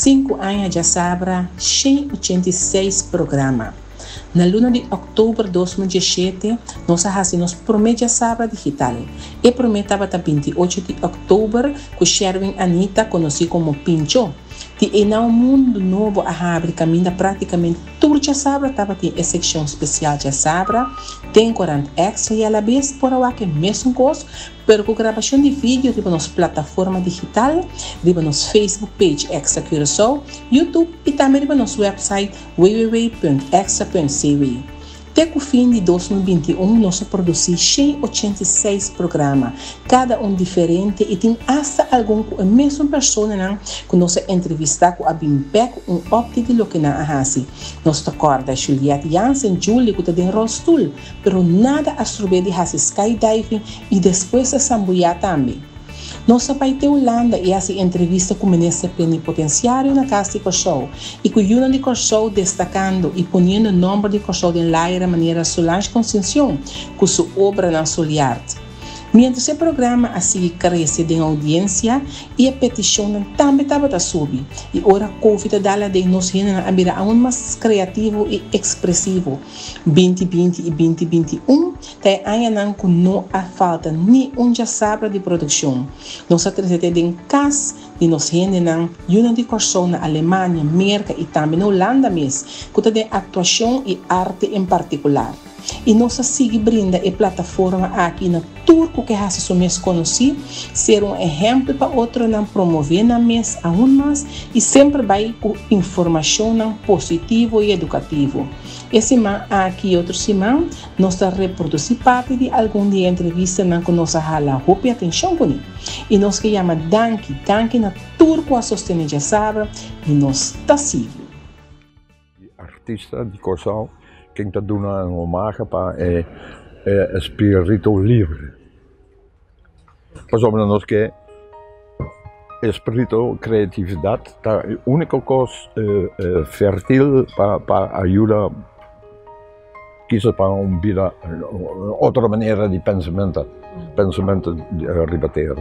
5 aña Djasabra, 186 programa. Na luna di òktober 2017, nos a hasi nos promé Djasabra digital. E promé tabata 28 di òktober ku Sherwin Anita, konosí komo Pincho. Di einan un mundu nobo a habri kaminda práktikamente tur Djasabra tabatin e sekshon spesial Djasabra, den korant Extra i alabes por a wak e mesun kos, pero ku grabashon di video riba nos plataforma digital, riba nos Facebook page Extra Curaçao, YouTube i tambe riba nos website www.extra.cw. Te ku fin di 2021 nos a produsí 186 programa, kada un diferente i tin asta algun ku e mesun personanan ku nos a entrevistá ku a bin bèk un update di loke nan a hasi. Nos ta kòrda Juliette Jansen, Julie ku ta den rolstoel, pero nada a strob'é di hasi skydiving i despues a sambuyá tambe. Nos a bai te Hulanda i hasi entrevista ku minister plenipotensiario na Kas di Kòrsou i ku yunan di Kòrsou destakando i poniendo nòmber di Kòrsou den laira manera Solange Concencion ku su obranan Soliart. Mientras e programa a sigui krese den oudiensia i e petishonnan tambe tabata subi i ora Covid a dal aden nos hendenan a bira aun mas kreativo i ekspresivo. 2020 i 2021 ta e añanan ku no a falta ni un Djasabra di produkshon. Nos a trese te den kas di nos hendenan, yunan di Kòrsou na Alemania, Merka i tambe na Hulanda mes, ku ta den aktuashon i arte en partikular. I nos a sigui brinda e plataforma aki na tur ku ke hasi su mes konosí, ser un ehèmpel pa otronan, promové nan mes aun mas i semper bai ku informashonnan positivo i edukativo. E siman aki i otro siman nos ta reprodusí parti di algun di e entrevistanan ku nos a hala hopi atenshon kuné. I nos ke yama danki, danki na tur ku a sostené Djasabra i nos ta sigui. Artista di Kòrsou ken ta duna un homahe pa e espiritu libre. Pasobra nos ke espiritu kreatividat ta e úniko kos fèrtil pa ayuda kisas pa un bida otro manera di pensamentu pensamentu riba tera.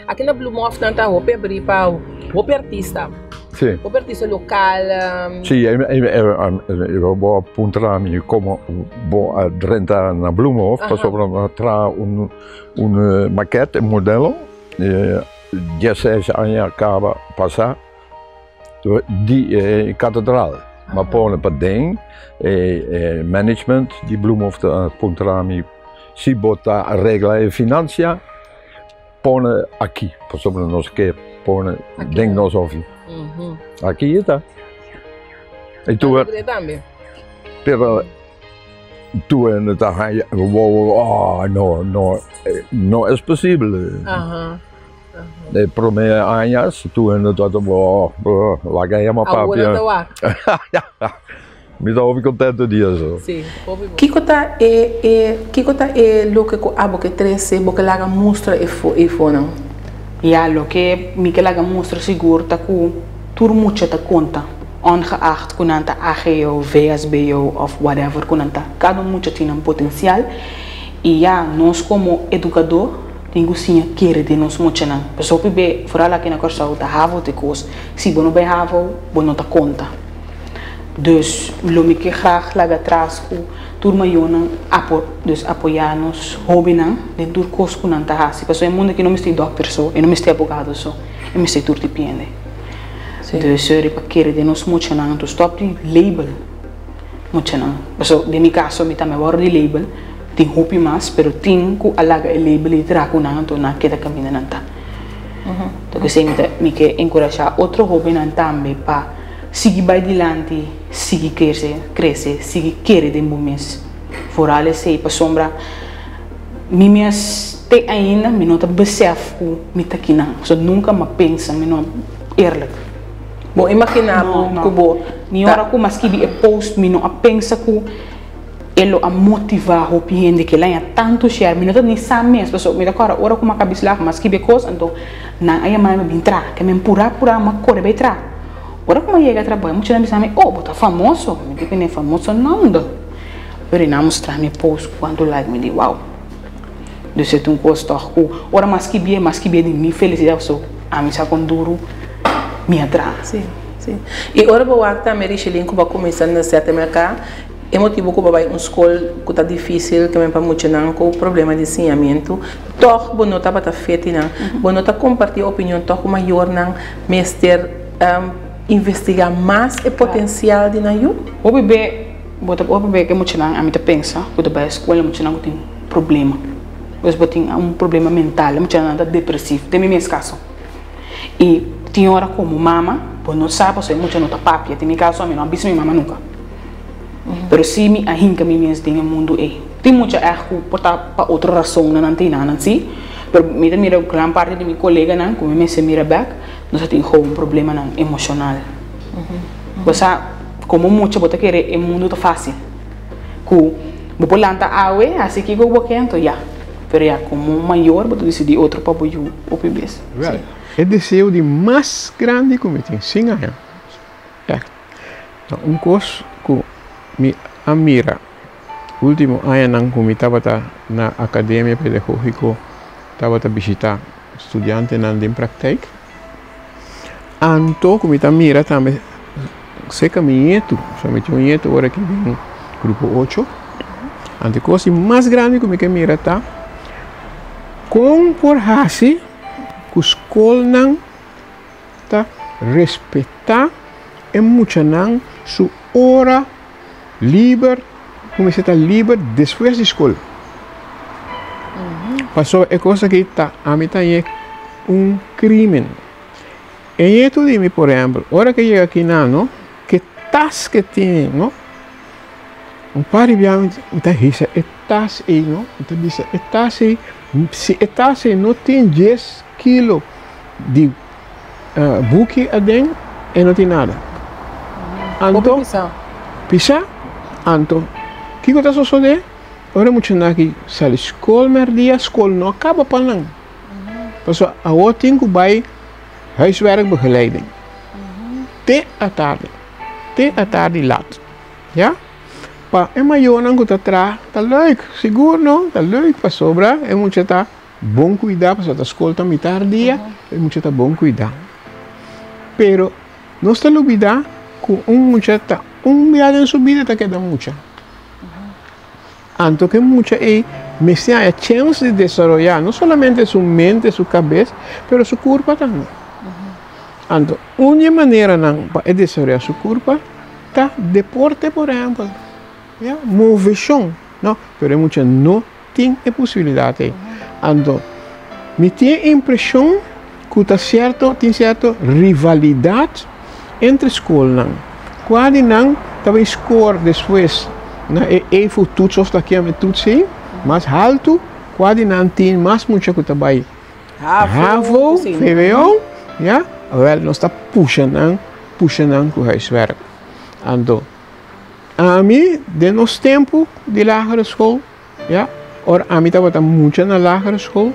Aki na Bloemhof nan ta hopi abrí pa hopi artista. Sí. Hopi artista lokal. Sí, bo a puntra mi komo bo a drenta na Bloemhof pasobra mi a traha un un maket, un modelo, dieseis aña kaba pasá di e katedral. Mi a pone paden e management di Bloemhof ta puntra mi si bo ta regla e finansia. Pone aki, pasobra nos ke pone den nos hofi. Aki e ta. E tur, pero tur hende ta haña, oh, no, no, no es posibel. E prome añas tur hende ta oh, laga hema papia. Mi ta hopi contento di eso. Sí, hopi bon. Kiko ta e e kiko ta e loke ku abo ke trese bo ke laga mustra e fo e fonan? Ya, loke mi ke laga mustra sigur ta ku tur mucha ta konta, ongeacht ku nan ta AGO, VSBO òf whatever ku nan ta. Kada un mucha tin nan potensial i ya, nos komo edukadó tin ku siña kere den nos muchanan. Pasobra hopi be, foral aki na Kòrsou, ta havo te kos. Si bo no bai havo, bo no ta konta. Dus lo mi ke graag laga tras ku tur mayornan apo dus apoyá nos hóbennan den tur kos ku nan ta hasi. Pasobra e mundu aki no mester dòkter so, e no mester abogado so, e mester tur tipo hende. Dus riba kere den nos muchanan anto stòp di label muchanan. Pasobra den mi kaso mi tambe a wòrdu di label, tin hopi mas pero tin ku a laga e label ei traha ku nan anto nan a keda kaminda nan ta. Entonces mi ta mi ke enkurashá otro hóbennan tambe pa. Sigui bai dilanti, sigui krese, krese, sigui kere den bo mes. Vooral esei, pasobra mi mes te ainda mi no ta besef ku mi ta kinan. So nunka m'a pensa, mi no, eerlijk. Bo imaginá bo No, no. ku bo Ni ta. ora ku m'a skibi e post mi no a pensa ku e lo a motivá hopi hende ke laña tantu share. Mi no ta ni sa mes, pasobra mi ta kòrda ora ku m'a kabisla m'a skibi e kos, anto nan a yama mi pa bin traha. Ke mi purá purá m'a kore bai traha. Ora ku mi a yega trabou e muchanan bisa mi, Oh, bo ta famoso. Mi di kuné, Famoso nòmber. Pero e nan a mustra mi e post ku kuantu like. Mi di, Wow. Dus e ta un kos tòg ku ora mas skibié, mas skibié di mi felisidat pasobra ami sa kon duru mi a traha. Sí, sí. I ora bo wak tambe Richelin ku bo a kuminsá na ZMLK, e motibu ku bo bai un skol ku ta difísil ke men pa muchanan ku problema di siñamentu, tòg bo no tabata feti nan. Bo no ta kompartí opinion tòg ku mayornan mester investigá mas e potensial di nan yu? Hopi be bo ta hopi be ke muchanan ami ta pensa ku ta bai skol e muchanan ku tin problema. Pues bo tin un problema mental, e muchanan ta depresivo, den mi mes kaso. I tin ora komo mama bo no sa pasobra e mucha no ta papia. Den mi kaso ami no a bisa mi mama nunka. Pero si mi a hinka mi mes den e mundu ei. Tin mucha ègt ku por ta pa otro rasonnan nan tin nan si, pero mi ta mira gran parti di mi koleganan ku mi mester mira bèk, nos a tin gewoon problemanan emoshonal. Bo sa komo mucha bo ta kere e mundu ta fásil, ku bo por lanta awe hasi kiko ku bo ke anto ya. Pero ya komo mayor bo ta disidí otro pa bo yu hopi bes. Wèl, e deseo di mas grandi ku mi tin sin aña, ègt, ta un kos ku mi a mira último añanan ku mi tabata na Akademia Pedagógiko tabata bishitá studiantenan den praktijk. Anto ku mi ta mira tambe serka mi ñetu, pasobra mi tin un ñetu ora aki den grupo ocho. Anto e kos di mas grandi ku mi ke mira ta kon por hasi ku skolnan ta respetá e muchanan su ora liber, ku mester ta liber despues di skol. Pasobra e kos aki ta ami ta hañ'é un krimen. E ñetu di mi por ehèmpel, ora ke yega kinan no, ke tas ke tin no, un par di biaha mi ta hisa e tas ei no, mi ta bisa e tas ei, si e tas ei no tin dies kilo di buki aden e no tin nada. Anto pisa anto kiko ta sosode ora muchanan aki sali skol merdia skol no a kaba pa nan pasobra awor tin ku bai huiswerkbegeleiding te atardi te atardi lat ya pa e mayornan ku ta traha ta leuk sigur no ta leuk pasobra e mucha ta Bon kuidá, pasobra ta skol ta mitar dia, e mucha ta bon kuidá. Pero nos ta lubidá ku un mucha ta un bia den su bida ta keda mucha. Anto ku e mucha ei mester haña chèns di desaroyá no solamente su mente, su kabes, pero su kurpa tambe. Anto un di e maneranan pa e desaroyá su kurpa ta deporte por ehèmpel, ya, moveshon, no, pero e mucha no Tin e posibilidat ei. Anto, mi tin e impreshon ku ta sierto, tin sierto rivalidat entre skolnan. Kua di nan ta bai skor despues na e EFO toets òf ta kiami toets ei mas haltu, kua di nan tin mas mucha ku ta bai Havo, vwo, ya, awèl nos ta pusha nan, pusha nan ku huiswerk. Anto. Ami den nos tempu di lagere school, ya, ora ami tabata mucha na lagere school,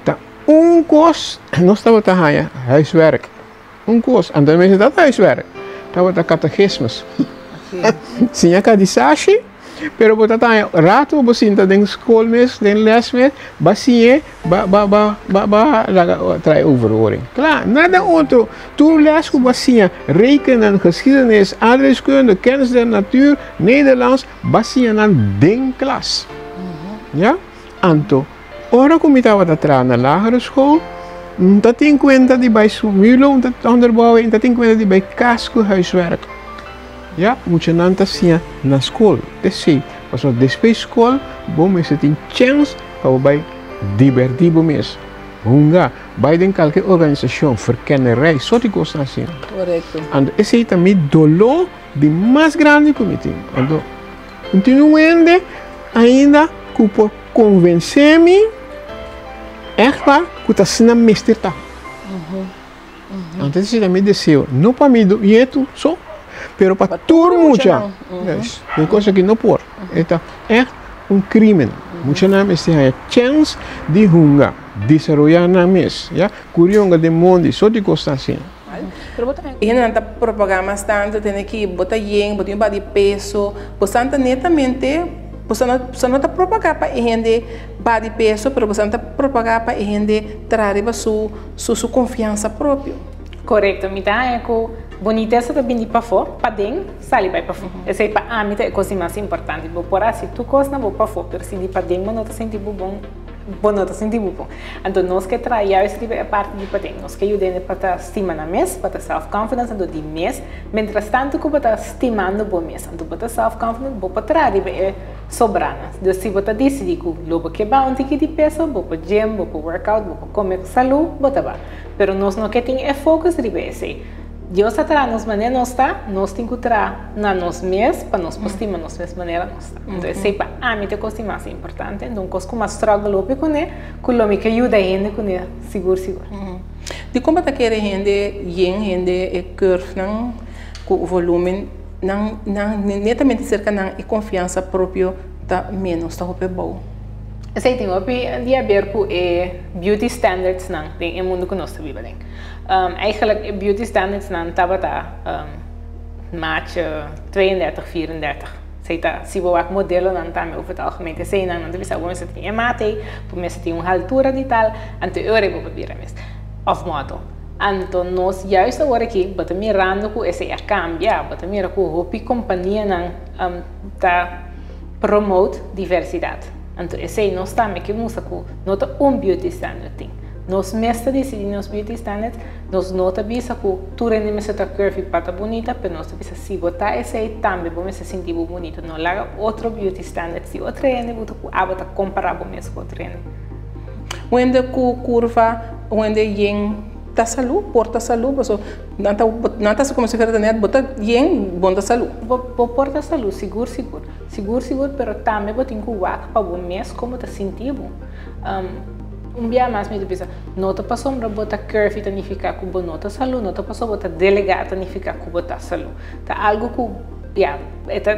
ta un kos nos tabata haña, huiswerk, un kos, anto mester tabata huiswerk, tabata kategismus, siña kadisashi, pero bo ta haña rato bo sinta den school mes, den les mes, ba siñ'é, ba ba ba ba ba laga trae overhoring, kla, nada otro. Tur les ku bo a siña, rekenen, geschiedenis, aardrijkskunde, kennis der natuur, Nederlands, bo a siña nan den klas. Ya? Anto, ora ku mi tabata traha na lagere school, N ta tin kuenta di bai mulo, N ta onderbouwen, N ta tin kuenta di bai kas ku huiswerk. Ya? Muchanan ta siña na skol. P'esei, pasobra despues skol bo mester tin chèns pa bo bai dibertí bo mes. Hunga, bai den kalke organisashon, verkennerij, sort di kosnan asina. Korekto. Anto esei ta mi doló di mas grandi ku mi tin. Anto N tin un hende ainda ku por konvensé mi ègt pa ku ta asina mester ta. Anto esei ta mi deseo, no pa mi nietu so, pero pa tur mucha. Juist, un kos aki no por. E ta ègt un krimen. Muchanan mester haña chèns di hunga, desaroyá nan mes, ya. Kuri hunga den mondi, sort di kosnan asina. Pero bo ta e hendenan ta propagá mas tantu tene ki bo ta yen, bo tin un bada di peso, bosan ta netamente, bosan no bosan no ta propagá pa e hende baha di peso, pero bosan ta propagá pa e hende traha riba su su su konfiansa propio. Korekto, mi ta haña ku bunitesa ta bini pafó, paden, sali bai pafó. Esei pa ami ta e kos di mas importante. Bo por hasi tur kos na bo pafó, pero si di paden bo no ta sinti bo bon, bo no ta sinti bo bon. Anto nos ke traha juist riba e parti di paden. Nos ke yuda hende pa ta stima nan mes, pa ta self confidence anto di mes, mientras tanto ku bo ta stimando bo mes, anto bo ta self confident, bo por traha riba e sobranan. Dus si bo ta disidí ku lo bo ke baha un tiki di peso, bo por gym, bo por workout, bo por kome salú, bo ta baha. Pero nos no ke tin e focus riba esei. Dios a traha nos manera nos ta, nos tin ku traha na nos mes pa nos por stima nos mes manera nos ta. Enton esei pa ami ta e kos di mas importante. Enton un kos ku mas struggle hopi kuné, ku lo mi ke yuda hende kuné sigur sigur. Dikon bo ta kere hende yen hende e curvenan ku volumen nan nan netamente serka nan e konfiansa propio ta menos ta hopi abou? Esei tin hopi di haber ku e beauty standards nan den e mundu ku nos ta biba den. Eigenlijk e beauty standards nan tabata maatje 32, 34. Esei ta si bo wak modelonan tambe over het algemeen eseinan nan ta bisa bo mester tin e maat ei, bo mester tin un haltura di tal, anto e ora ei bo por bira mes of model. Anto nos juist awor aki bo ta mirando ku esei a kambia, bo ta mira ku hopi kompanianan ta promote diversidat. Anto esei nos tambe ke mustra ku no ta un beauty standard tin. Nos mes ta disidí nos beauty standards, nos no ta bisa ku tur hende mester ta curvy pa ta bunita, pero nos ta bisa si bo ta esei tambe bo mester sinti bo bunita. No laga otro beauty standards di otro hende bo ta ku abo ta kompará bo mes ku otro hende. Un hende ku kurva, un hende yen ta salú, por ta salú, paso nan ta nan ta hasi komo si fuera ta nèt bo ta yen, bo no ta salú. Bo por ta salú, sigur sigur. Sigur sigur, pero tambe bo tin ku wak pa bo mes kon bo ta sinti bo. Un bia mas mi ta bisa, no ta pasobra bo ta curvy ta nifiká ku bo no ta salú, no ta pasobra bo ta delegá ta nifiká ku bo ta salú. Ta algu ku, ya, e ta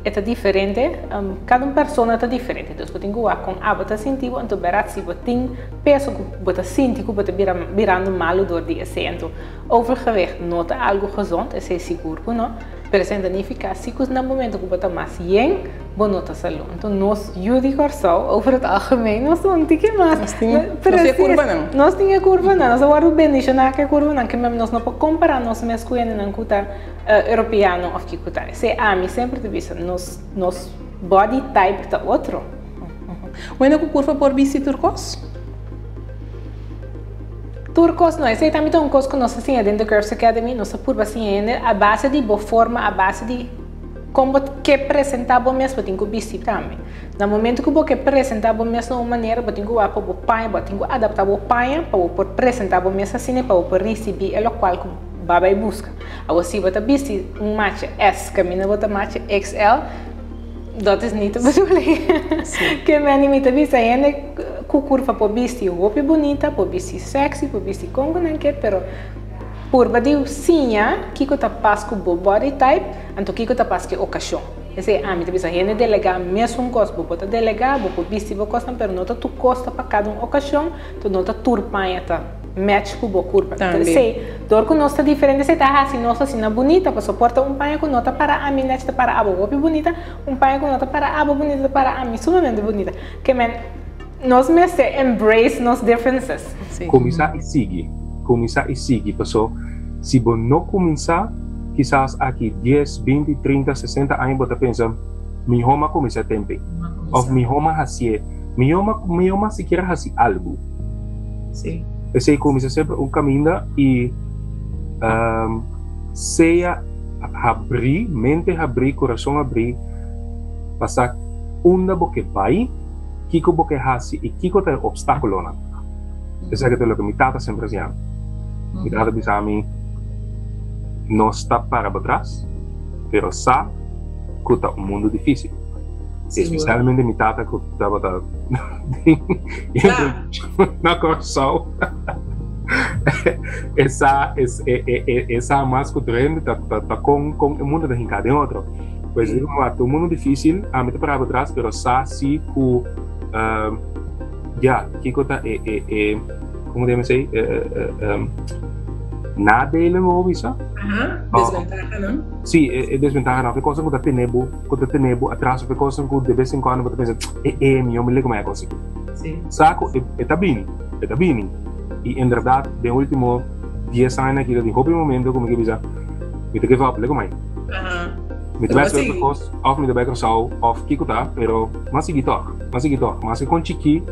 e ta diferente, kada un persona ta diferente. Dus bo tin ku wak kon abo ta sinti bo, anto bèrdat si bo tin peso ku bo ta sinti ku bo ta bira birando malu dor di esei, anto overgewicht no ta algu gezond, esei sigur ku no. Pero esei no ta nifiká si ku na momento ku bo ta mas yen, bo no ta salú. Anto nos yu di Kòrsou, over het algemeen, nos ta un tiki mas. Nos tin e kurvanan. Nos tin e kurvanan. Nos a wòrdu bendishoná ku e kurvanan, ke nos no por kompará nos mes ku hendenan ku ta europeano òf kiko ta. Esei ami semper ta bisa, nos nos body type ta otro. Un hende ku kurva por bisti tur kos? Tur kos no. Esei tambe ta un kos ku nos ta siña den The Curves Academy. Nos ta purba siña hende a base di bo forma, a base di kon bo ke presentá bo mes, bo tin ku bisti tambe. Na momento ku bo ke presentá bo mes na un manera, bo tin ku wak pa bo paña, bo tin ku adaptá bo paña pa bo por presentá bo mes asina i pa bo por risibí e lokual ku bo a bai buska. Awor si bo ta bisti un machi S kaminda bo ta machi XL, Dat is niet de bedoeling. Ke meni mi ta bisa hende ku kurpa por bisti hopi bunita, por bisti sexy, por bisti kon ku nan ke, pero purba di siña kiko ta pas ku bo body type, anto kiko ta pas ku e okashon. Esei ami ta bisa hende delegá mesun kos, bo por ta delegá, bo por bisti bo kosnan, pero no ta tur kos ta pa kada un okashon, anto no ta tur paña ta. match ku bo kurpa. Tambe. Esei, dor ku nos ta diferente esei ta hasi nos asina bunita, pasobra por ta un paña ku no ta para ami nèchi ta para abo hopi bunita, un paña ku no ta para abo bunita ta para ami sumamente bunita. Ke men, nos mester embrace nos differences. Sí. Kuminsá i sigui, kuminsá i sigui, paso si bo no kuminsá, kisas aki dies, binti, trinta, sesenta aña bo ta pensa, mihó m'a kuminsá tempe, òf mihó m'a hasié, mihó m'a mihó m'a sikiera hasi algu. Sí. Esei kuminsá semper un kaminda i sea habrí, mente habrí, kurason habrí pa sa unda bo ke bai, kiko bo ke hasi i kiko ta e opstákulonan. Esaki ta loke mi tata semper a siña mi. Mi tata bisa mi, No sta para bo tras, pero sa ku ta un mundu difísil. Espesialmente mi tata ku tabata na Kòrsou. E sa e sa mas ku tur hende ta ta kon kon e mundu ta hinká den otro. Pues digo ta un mundu difísil, ami ta pará bo tras pero sa si ku ya kiko ta e e e komo ta yama esei nadelen bo bisa? Desventahanan. Sí, e desventahanan òf e kosnan ku ta tene bo ku ta tene bo atras òf e kosnan ku de bes en kuando bo ta pensa e e mi yo mi lei kuma e kos aki. Sí. Sa ku e ta bini, e ta bini. I en bèrdat den último 10 aña aki tin hopi momento ku mi ke bisa mi ta give up, leko mai. Mi ta bai hasi otro kos, òf mi ta bai Kòrsou, òf kiko ta, pero m'a sigui tòg, m'a sigui tòg. Maske kon chikí,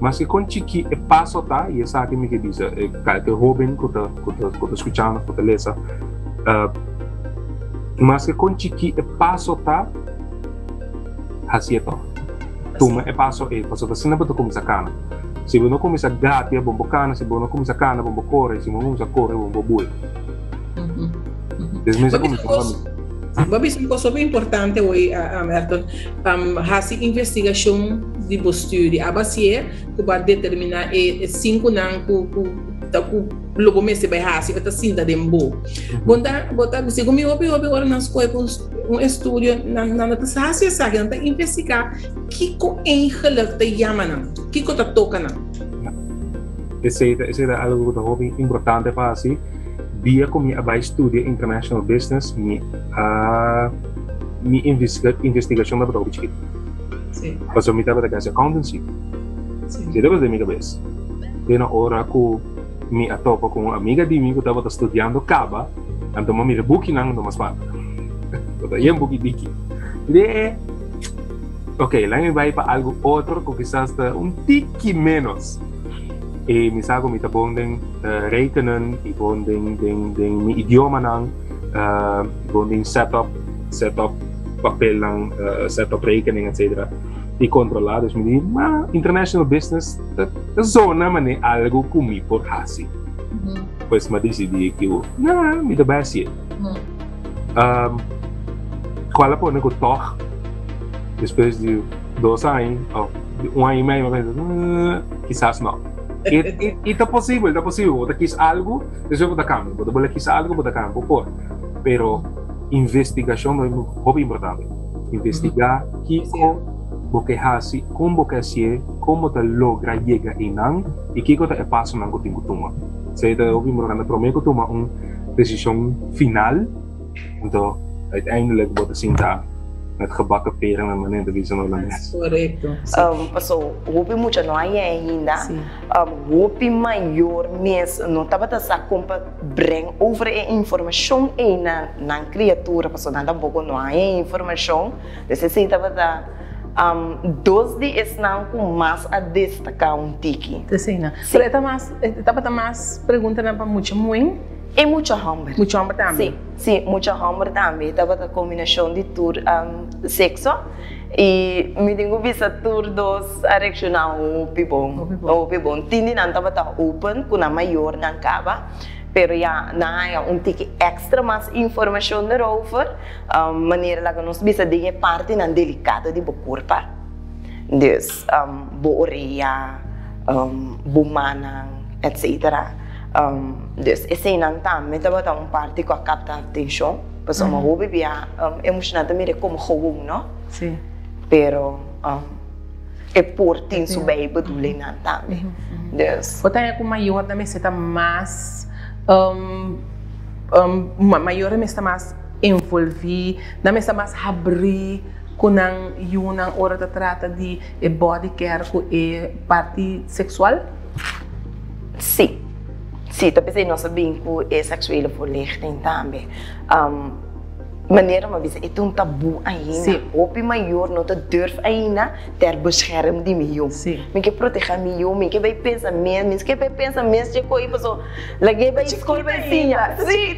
maske kon chikí e paso ta, i esaki mi ke bisa e kalke hóben ku ta ku ta ku ta skuchando, ku ta lesa, maske kon chikí e paso ta, hasié tòg. Tuma e paso ei, pasobra asina bo ta kuminsá kana. Si bo no kuminsá gatia, bo no por kana, si bo no kuminsá kana, bo no por kore, si bo no kuminsá kore, bo no por bui. Desmesa kuminsá pa mi. Bo a bisa un kos hopi importante hoy, Ayrton. Hasi investigashon di bo studi. Aba sier ku bo a determiná e sinkunan ku ku ta ku lo bo mester bai hasi o ta sinta den bo. Bo ta bo ta segun mi hopi hopi ora nan skohe pa un estudio nan nan no ta hasi esaki, nan ta investigá kiko eigenlik ta yama nan, kiko ta toka nan. Esei ta esei ta algu ku ta hopi importante pa hasi. Dia ku mi a bai studia International Business mi a mi investigashon tabata hopi chikitu. Pasobra mi tabata hasi accountancy. Si tabata den mi kabes. Te na ora ku mi a topa ku un amiga di mi ku tabata studiando kaba, anto mi a mira bukinan anto mi a spanta. Tabata yen buki diki. Mi di e ok, laga mi bai pa algu otro ku kisas ta un tiki ménos. E mi sa ku mi ta bon den rekenen i bon den den den mi idiomanan, bon den set up set up papelnan, set up rekening etcetera i kontrolá. Dus mi di, ma international business ta ta zona manera algu ku mi por hasi. Pues mi a disidí ku na mi ta bai hasié. Kual a pone ku tòg despues di dos aña òf un aña i mei mi a pensa, kisas nò. I ta posibel, ta posibel. Bo ta kis algu, despues bo ta kambia. Bo ta bole kis algu, bo ta kambia. Bo por. Pero investigashon ta hopi importante. Investigá kiko bo ke hasi, kon bo ke hasié, kon bo ta logra yega einan i kiko ta e pasonan ku tin ku tuma. Esei ta hopi importante promé ku tuma un desishon final. Anto uiteindelijk bo ta sinta met gebakken peren na manera ta bisa na Holandes. Korekto. Paso hopi mucha no a yei ainda. Hopi mayor mes no tabata sa kon pa breng over e informashon ei na nan kriatura paso nan tampoko no a haña e informashon. Dus esei tabata dos di esnan ku mas a destaká un tiki. Asina. Pero e ta mas, e tabata mas preguntanan pa mucha muhé? E mucha hòmber. Mucha hòmber tambe? Sí, sí, mucha hòmber tambe. Tabata kombinashon di tur sekso. I mi tin ku bisa tur dos a reakshoná hopi bon. Hopi bon. Hopi bon. Tin di nan tabata open ku nan mayornan kaba, pero ya nan haña un tiki èkstra mas informashon erover, manera laga nos bisa den e partinan delikado di bo kurpa. Dus, bo orea, bo mannan, etsetera. Dus eseinan tambe tabata un parti ku a kapta atenshon, pasobra hopi bia e muchanan ta mira komo gewoon, no? Sí. Pero e por tin su bijbedoelingnan tambe. Dus. Bo ta haña ku mayornan mester ta mas, mayornan mester ta mas envolví, nan mester ta mas habrí ku nan yunan ora ta trata di e body care ku e parti seksual? Sí, sí, ta p'esei nos a bin ku e seksuele voorlichting tambe. Manera mi a bisa, e ta un tabú ainda. Sí. Hopi mayor no ta durf ainda ter bescherm di mi yu. Sí. Mi ke protegá mi yu, mi ke bai pensa mes, mi ke bai pensa mes dje ko'i paso lag'é bai skol bai siña. Sí.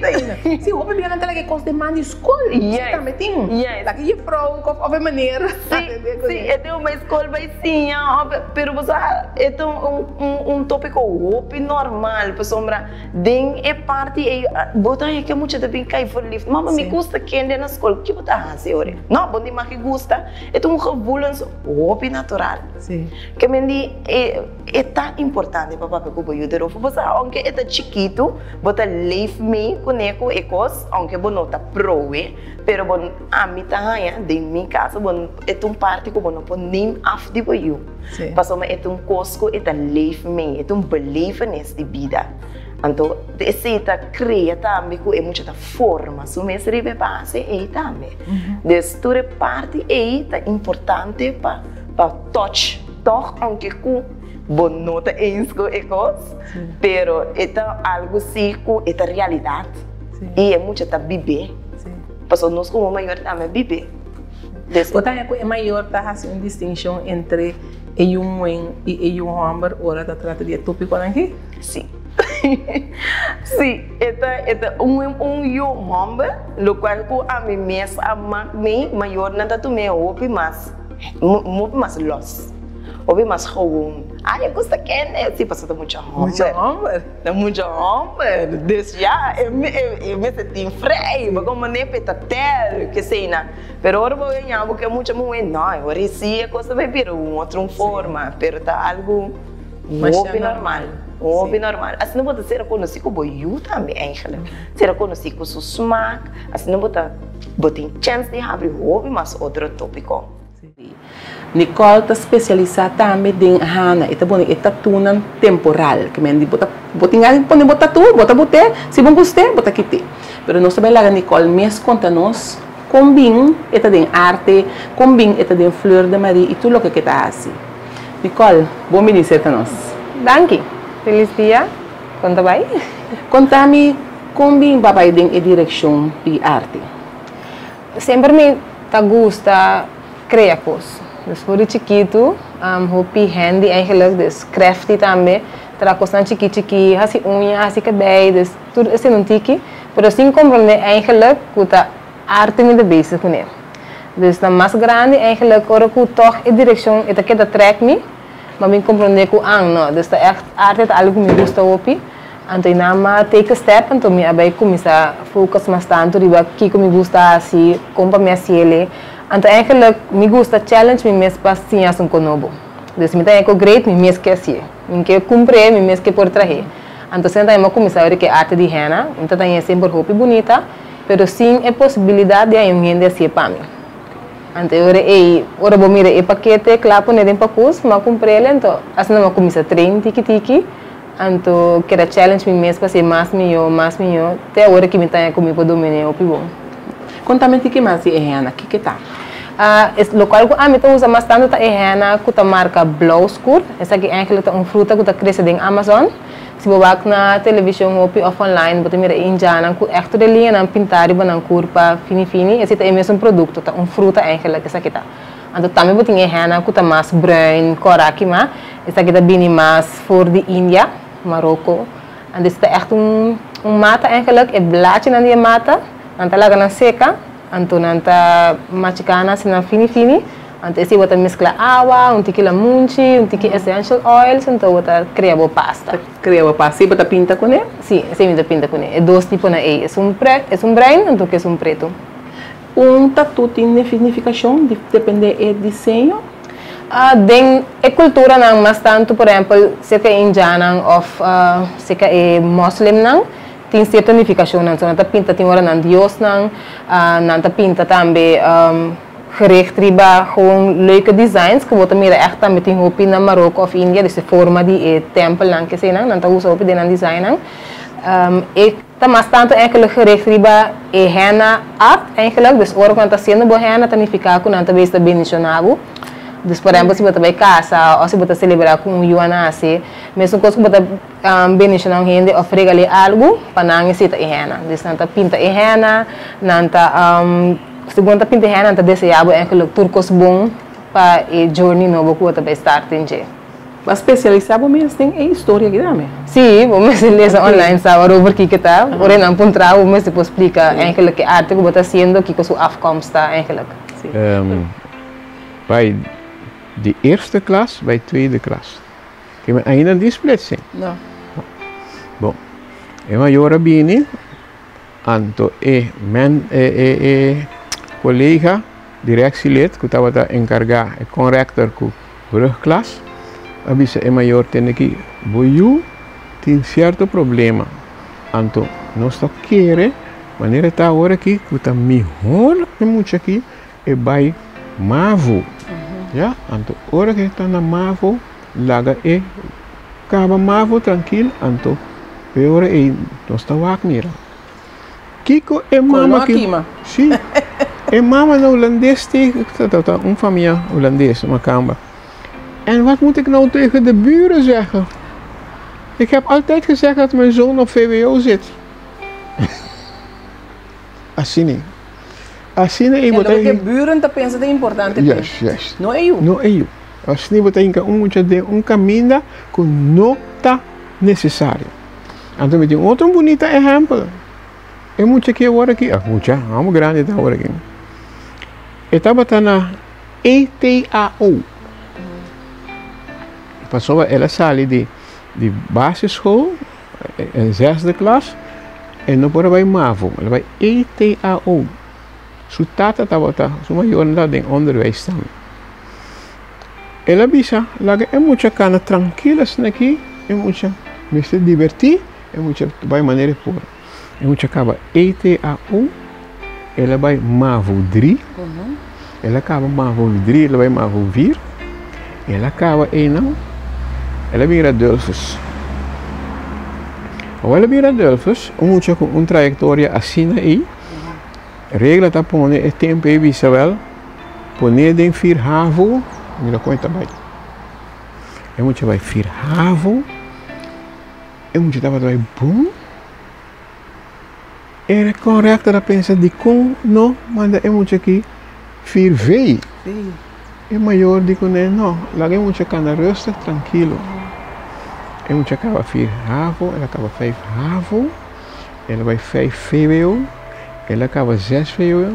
Sí, hopi bia nan ta lag'é kos den man di skol. Yes. Tambe tin. Yes. Lag'é jefrouw of e meneer. Sí, sí, e tin un bai skol bai siña, pero bo sa e ta un tópiko hopi normal pasobra den e parti ei bo ta haña ke mucha ta bin kai verliefd. Mama mi gusta kende na skol, ke bo ta hasi ora? No, bo di maki gusta, e ta un gevoelens hopi natural. Ke men di e ta importante pa papia ku bo yu derover, bo sa ounke e ta chikitu bo ta leef mee kuné ku e kos ounke bo no ta proe. Pero bo ami ta haña den mi kaso bo e ta un parti ku bo no por neem af di bo yu. Pasobra e ta un kos ku e ta leef mee, e ta un belevenis di bida. Anto esei ta krea tambe ku e mucha ta forma su mes riba e base ei tambe. Dus tur e parti ei ta importante pa pa touch tòg ounke ku. bo no ta eens ku e kos, pero e ta algu si ku e ta realidat i e mucha ta bib'é. Pasobra nos komo mayor tambe a bib'é. Bo ta haña ku e mayor ta hasi un distinshon entre e yu muhé i e yu hòmber ora ta trata di e tópikonan aki? Sí. Sí, e ta e ta un un yu hòmber, lokual ku ami mes a mak mi, mayornan ta tum'é hopi mas hopi mas lòs, hopi mas gewoon. Ay, e gusta kende? Sí, pasobra ta mucha hòmber. Mucha hòmber. Ta mucha hòmber. Dus ya, e e mester tin frei, bo komo nepe ta tèl, keseinan. Pero ora bo haña bo ku e mucha muhé, no, e ora sí e kos ta bai bira un otro forma, pero ta algu hopi normal, hopi normal. Asina bo ta sera konosí ku bo yu tambe eigenlijk, sera konosí ku su smak, asina bo ta bo tin chèns di habri hopi mas otro tópiko. Nicole ta spesialisá tambe den hana, e ta pone e tatunan temporal, ke men di bo ta bo tin gana di pone bo tatu, bo ta bot'é, si bo gust'é bo ta kit'é. Pero nos ta bai laga Nicole mes konta nos kon bin e ta den arte, kon bin e ta den Fleur de Marie i tur loke ke ta hasi. Nicole, bon bini serka nos. Danki. Felis dia. Kon ta bai? Konta mi kon bin bo a bai den e direkshon di arte. Semper mi ta gusta crea cos. Dus for di chikitu, hopi handy eigenlijk, dus crafty tambe. Traha cosnan chiki chiki, haci uña, haci cabei, dus tur esei un tiki. Pero sin comprende eigenlijk cu ta arte mi ta bezig cune. Dus na mas grandi eigenlijk ora cu toch e direccion e ta keda trek mi, ma mi comprende cu an no, dus ta echt arte ta algo cu mi gusta hopi. Anto i nan a take a step, anto mi a bai kuminsá focus mas tantu riba kiko mi gusta hasi, kon pa mi hasiel. Anto eigenlijk mi gusta challenge mi mes pa siña hasi un kos nobo. Dus mi ta haña ku great mi mes ke hasié. Mi ke kumpr'é, mi mes ke por trah'é. Anto asina tambe mi a kuminsá wak e arte di henna. Mi ta haña semper hopi bunita, pero sin e posibilidat di haña un hende hasié pa mi. Anto e ora ei, ora bo mira e pakete kla pone den pakus, mi a kumpr'el, anto asina mi a kuminsá train tiki tiki. Anto keda challenge mi mes pa ser mas mihó, mas mihó, te awor ki mi ta haña ku mi por dominé hopi bon. Konta mi tiki mas di e henna, kiko ta? Es lokual ku ami ta usa mas tantu ta e henna ku ta marka blou skur. Esaki eigenlijk ta un fruta ku ta krese den Amazon. Si bo wak na televishon hopi òf online bo ta mira e indianan ku ègt tur e liñanan pintá riba nan kurpa fini fini. Esei ta e mesun produkto, ta un fruta eigenlijk esaki ta. Anto tambe bo tin e henna ku ta mas bruin, kòrá kimá. Esaki ta bini mas for di India, Maroko. Anto esei ta ègt un un mata eigenlijk. E blachinan di e mata, nan ta laga nan seka, anto nan ta machiká nan hasi nan fini fini. Anto esei bo ta meskla awa, un tiki lamunchi, un tiki essential oils, anto bo ta krea bo pasta. Ta krea bo pasta. Esei bo ta pinta kuné? Sí, esei mi ta pinta kuné. E dos tiponan ei, esun pre, esun bruin anto ku esun pretu. Un tatu tin nifikashon di depende e diseño? Den e kulturanan mas tantu, por ehèmpel, serka e indiannan òf serka e moslimnan, tin sierto nifikashonnan. So nan ta pinta tin ora nan diosnan, nan ta pinta tambe gericht riba gewoon leuke designs ku bo ta mira ègt tambe tin hopi na Maroko òf India, dus e forma di e tèmpelnan keseinan, nan ta usa hopi den nan designnan. E Ta mas tantu eigenlijk gericht riba e henna art eigenlijk, dus ora ku nan ta hasiendo bo henna ta nifiká ku nan ta bezig ta bendishoná bo. Dus por ehempel si bo ta bai kasa òf si bo ta selebrá ku un yu a nase, mesun kos ku bo ta bendishoná un hende òf regal'é algu, pa nan esei ta e henna. Dus nan ta pinta e henna, nan ta segun nan ta pinta e henna nan ta deseá bo eigenlijk tur kos bon pa e journey nobo ku bo ta bai start den dje. Bo a spesialisá bo mes den e historia aki tambe? Sí, bo mester lesa online sa waarover kiko ta. Ora e nan puntra bo mester por splika eigenlijk e arte ku bo ta hasiendo, kiko su afkomst ta eigenlijk. Sí. Bai di eerste klas bai tweede klas. Ke men ainda no tin splitsing. No. Bon, e mayor a bini, anto e men e e e kolega directielid ku tabata enkargá e konrektor ku brugklas a bisa e mayor tende ki bo yu tin sierto problema anto nos ta kere manera e ta awor aki ku ta mihor e mucha aki e bai mavo ya anto ora ku e ta na mavo laga e kaba mavo trankil anto e ora ei nos ta wak mira Kiko e mama ki si e mama na hulandes ti ta un famia hulandes makamba. En wat moet ik nou tegen de buren zeggen? Ik heb altijd gezegd dat mijn zoon op VWO zit. Asina. Asina e bo ta. Loke buren ta pensa ta importante. Juist, juist. No e yu. No e yu. Asina bo ta hinka un mucha den un kaminda ku no ta nesesario. Anto mi tin otro bunita ehèmpel. E mucha ki awor aki, a mucha, hòmber grandi ta awor aki. E tabata na ETAO. Pasobra el a sali di di basisschool, en zesde klas, e no por a bai mavo, el a bai ETAO. Su tata tabata, su mayornan tabata den onderwijs tambe. El a bisa, laga e mucha kana trankil asina aki, e mucha mester dibertí, e mucha bai manera e por. E mucha kaba ETAO, el a bai mavo dri, el a kaba mavo dri, el a bai mavo vier, el a kaba einan, el a bira Dulfus. Awor el a bira Dulfus, un mucha ku un trayektoria asina ei, regla ta pone e tempu ei bisa wèl, pon'é den vier havo, mira kon e ta bai. E mucha bai vier havo. E mucha tabata bai bon. Era korekto ta pensa dikon no manda e mucha aki fir vei. E mayor di kuné no, laga e mucha kanda rustig trankilo. E mucha kaba fir havo, el a kaba vijf havo, el a bai vijf vwo, el a kaba zes vwo,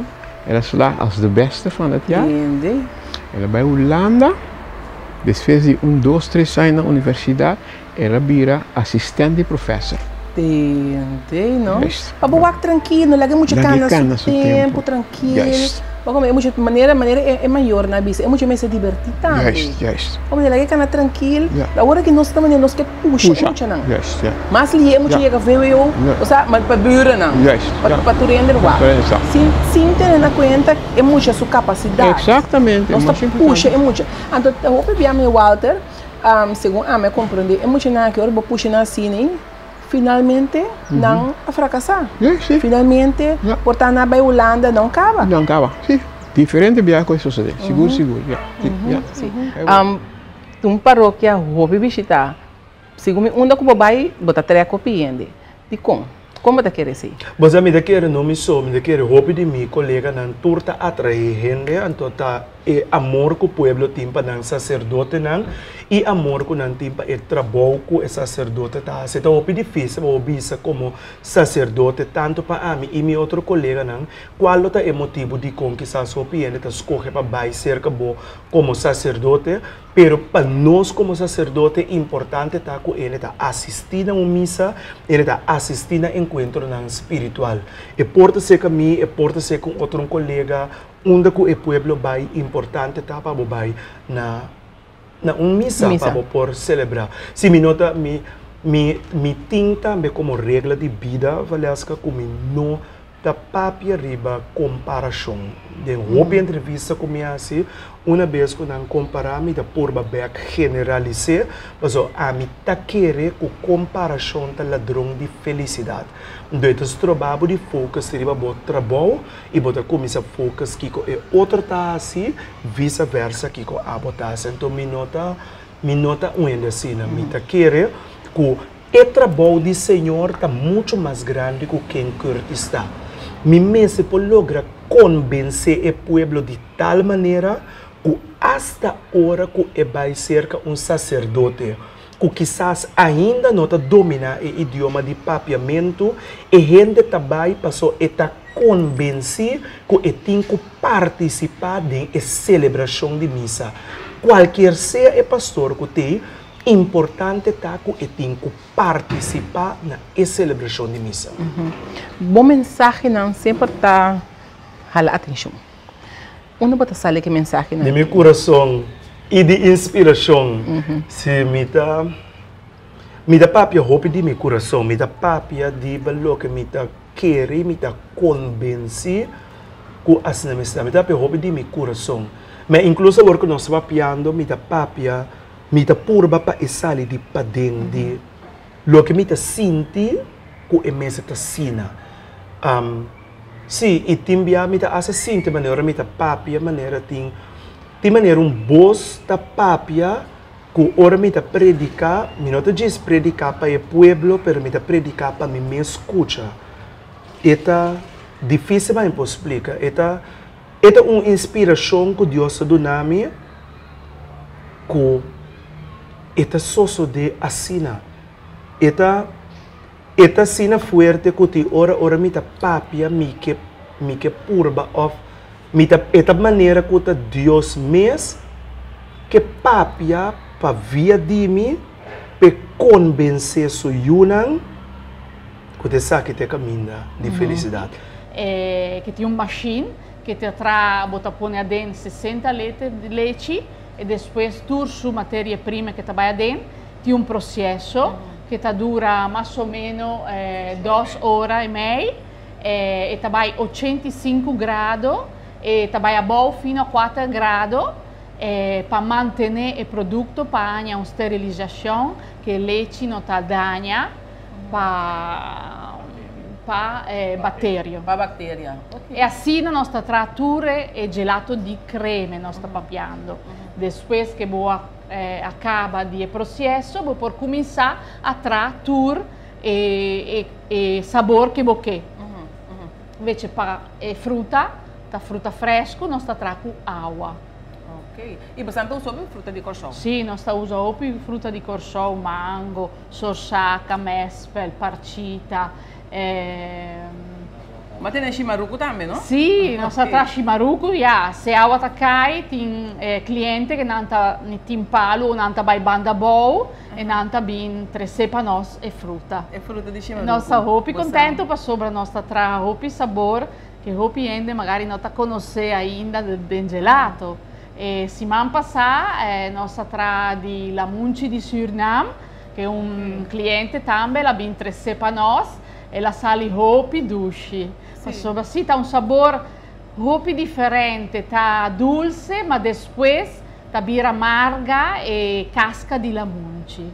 el a slaag als de beste van het jaar. El a bai Hulanda, despues di un dos tres aña na universidat. El a bira asistent di professor. Tende, no? Pa bo wak trankil, no laga e mucha kana su tempu, trankil. Juist. Bo komo e mucha, manera, manera e mayornan a bisa, e mucha mester dibertí tambe. Juist, juist. Bo laga e kana trankil, awor aki nos ta manera nos ke pusha e muchanan. Juist, ja. Mas lihe e mucha yega vwo, osea, pa burennan. Juist, ja. Pa tur hende wak. Sin, sin tene na kuenta e mucha su kapasidat. Exactamente. Nos ta pusha e mucha. Anto, hopi bia mi Walter. Segun ami a komprondé, e muchanan aki ora bo pusha nan asina, finalmente nan a frakasá. Finalmente por ta nan a bai Hulanda, nan kaba. Nan kaba, si. Diferente biaha ku a sosodé, sigur sigur, ya. Si. Un parokia hopi bishitá, segun mi unda ku bo bai, bo ta trèk hopi hende. Dikon? Kon bo ta kere esei? Bo sa mi ta kere no mi so, mi ta kere hopi di mi koleganan tur ta atraé hende, anto ta e amor ku pueblo tin pa nan saserdotenan i amor ku nan tin pa e trabou ku e saserdote ta hasi. Ta hopi difísil pa bo bisa komo saserdote, tantu pa ami i mi otro koleganan, kual lo ta e motibu dikon kisas hopi hende ta skohe pa bai serka bo komo saserdote. Pero pa nos komo saserdote importante ta ku hende ta asistí na un misa, hende ta asistí na enkuentronan spiritual. E por ta serka mi, e por ta serka un otro un kolega, Unda ku e pueblo bai importante ta pa bo bai na na un misa pa bo por selebrá. Si mi no ta mi mi mi tin tambe komo regla di bida Valeska ku mi no ta papia riba komparashon. Den hopi entrevista ku mi hasi una bes ku nan kompará mi ta purba bèk generalis'é pasobra ami ta kere ku komparashon ta ladron di felisidat. Ndo e ta stroba bo di focus riba bo trabou i bo ta kuminsá focus kiko e otro ta hasi visa versa kiko abo ta hasi. Anto mi no ta mi no ta un hende asina. Mi ta kere ku e trabou di Señor ta muchu mas grandi ku ken Curtis ta. Mi mester por logra konbensé e pueblo di tal manera ku asta ora ku e bai serka un saserdote ku kisas ainda no ta dominá e idioma di papiamentu, e hende ta bai paso e ta konbensí ku e tin ku partisipá den e selebrashon di misa. Kualkier sea e pastor ku t'ei, importante ta ku e tin ku partisipá na e selebrashon di misa. Bo mensahenan semper ta hala atenshon. Unda bo ta sali ku e mensahenan Di mi kurason i di inspirashon. Si mi ta mi ta papia hopi di mi kurason, mi ta papia di loke mi ta kere i mi ta konbensí ku asina mester ta. Mi ta papia hopi di mi kurason. Ma inkluso awor ku nos ta papiando mi ta papia, mi ta purba pa e sali di paden di loke mi ta sinti ku e mester ta asina. Sí, i tin bia mi ta hasta sinti manera ora mi ta papia manera tin tin manera un bos ta papia. Ku ora mi ta prediká, mi no ta djis prediká pa e pueblo, pero mi ta prediká pa mi mes skucha. E ta difísil pa mi por splika. E ta e ta un inspirashon ku Dios a duna mi ku e ta sosodé asina. E ta e ta asina fuerte ku tin ora ora mi ta papia mi ke mi ke purba òf Mi ta e ta manera ku ta Dios mes ke papia pa via di mi p'e konbensé su yunan ku ta esaki ta e kaminda di felisidat. E ke tin un mashin ke ta tra bo ta pone aden 60 liter di lechi e despues tur su materia prima ke ta bai aden tin un proseso ke ta dura mas o meno dos ora e mei. E ta bai 85 grado, e ta bai abou fino a 4 grado pa mantene e produkto pa haña un sterilisashon ku e lechi no ta daña pa pa bakteria. Pa bakteria, ok. E asina nos ta traha tur e gelato di creme nos ta papiando. Despues ke bo a kaba di e proseso bo por kuminsá a traha tur e e sabor ke bo ke. Invece pa e fruta, ta fruta fresco, nos ta traha ku awa. Ok. I boso ta usa hopi fruta di Kòrsou? Si, nos ta usa hopi fruta di Kòrsou, mango, sorsaka, mespel, parchita. Bo a tene shimaruku tambe, no? Sí, nos a traha shimaruku, ya. Si awa ta kai, tin cliente ke nan ta ni tin palu o nan ta bai banda abou. E nan ta bin trese pa nos e fruta. E fruta di shimaruku. Nos ta hopi contento pasobra nos ta traha hopi sabor ke hopi hende magari no ta conoce ainda den gelato. E siman pasa nos a traha di lamunchi di Surinam ke un cliente tambe el a bin trese pa nos. El a sali hopi dushi. Pasobra si ta un sabor hopi diferente, ta dulce ma despues Ta bira marga e casca di lamunchi.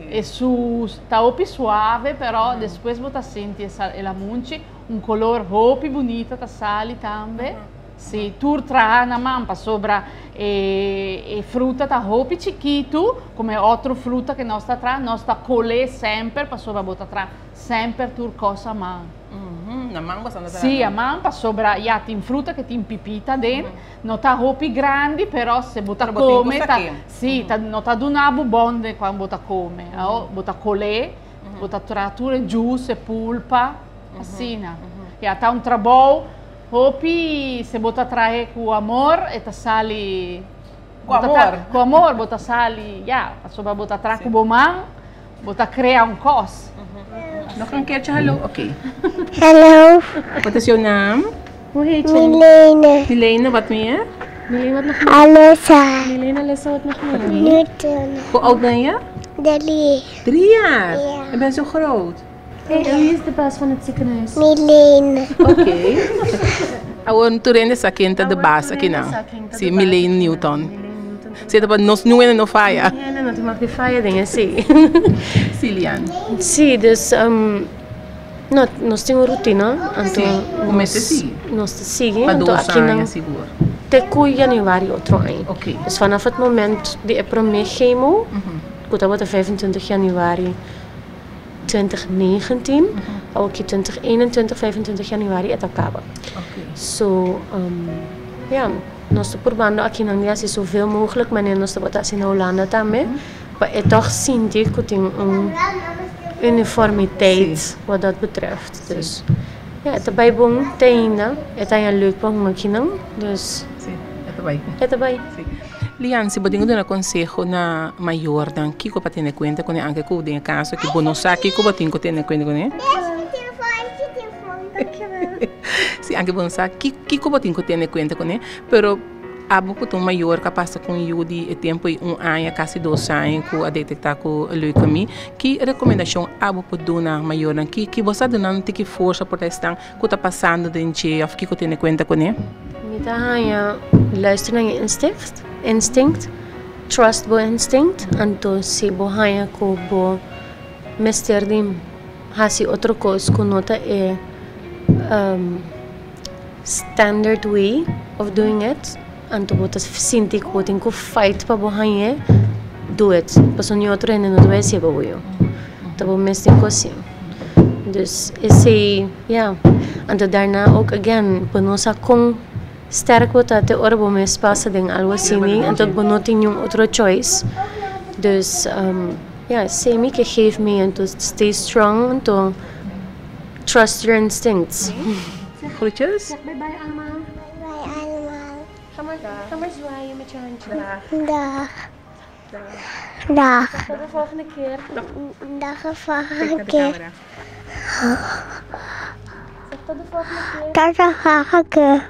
E su ta hopi suave pero despues bo ta sinti e lamunchi un color hopi bunita ta sali tambe. Si tur traha na man pasobra e fruta ta hopi chikitu como e otro fruta ke nos ta traha nos ta cole semper pasobra bo ta traha semper tur cos a man. Na man bo sa ta traha? Si a man pasobra ya tin fruta ke tin pipita den. No ta hopi grandi, pero se bo ta come ta, si, ta, no ta duna bo bon den cuando bo ta come. Awo, bo ta cole, bo ta traha tur e juice, e pulpa, asina. Ya, ta un trabou hopi, se bo ta trahe cu amor, e ta sali. Cu amor? Cu amor bo ta sali, ya, pasobra bo ta traha cu bo man, bo ta crea un cos. Nog een keertje hallo? Oké. Hallo. Wat is jouw naam? Hoe heet je? Milene. Milene, wat meer? Milene, wat nog meer? Alessa. Milene, Alessa, wat nog meer? Newton. Hoe oud ben je? 3. 3 jaar? Ja. Je bent zo groot. Hey, en wie is de baas van het ziekenhuis? Milene. Oké. Awor tur hende sa ken ta de baas akinan. Si, Milene Newton. Si, ta pa nos niun hende no faya. Niun hende no tin mag di faya den esei. Si, Lian. Si, dus no, nos tin un rutina, anto Si, ku mester sigui. nos ta sigui, Pa anto dos akinan aña sigur. te ku januari otro aña. Oké. Dus vanaf het moment di e promé chemo, ku tabata 25 januari 2019, awor 2021, 25 januari e ta kaba. So, ja, nos ta purbando akinan di hasi zoveel mogelijk, manera nos tabata hasi na Hulanda tambe, pa e tòg sinti ku tin un uniformiteit wat dat betreft. Dus, ja, e ta bai bon te ainda, e ta haña leuk pa hunga akinan, dus e ta bai. Lian, si bo tin ku duna konseho na mayornan, kiko pa tene kuenta kuné anke ku den e kaso aki bo no sa kiko bo tin ku tene kuenta kuné? Si, anke bo no sa kiko bo tin ku tene kuenta kuné, pero abo ku ta un mayor ku a pasa ku un yu di e tempu ei un aña, kasi dos aña ku a detektá ku leukemia, ki rekomendashon abo por duna mayornan? Ki ki bo sa duna nan tiki forsa por ta esnan ku ta pasando den dje òf kiko tene kuenta kuné? Mi ta haña luister na e instinct, instinct, trust bo instinct, anto si bo haña ku bo mester di hasi otro kos ku no ta e standard way of doing it, anto bo ta sinti ku bo tin ku fight pa bo hañ'é. do it. Paso ni otro hende no ta bai hacié pa bo yo. Ta bo mes tin cu hacié. Dus esey, ya. Anto daarna ook again, bo no sa con sterk bo ta te ora bo mes pasa den algo asina, anto bo no tin niun otro choice. Dus, ya, esey mi ke geef mi, anto stay strong, anto trust your instincts. Groetjes. Zeg bye bye allemaal. Bye bye allemaal. Ga maar, ga maar zwaaien met je handje. Dag. Dag. Tot de volgende keer. Dag de volgende keer. Zeg tot de volgende keer. Tot de volgende keer.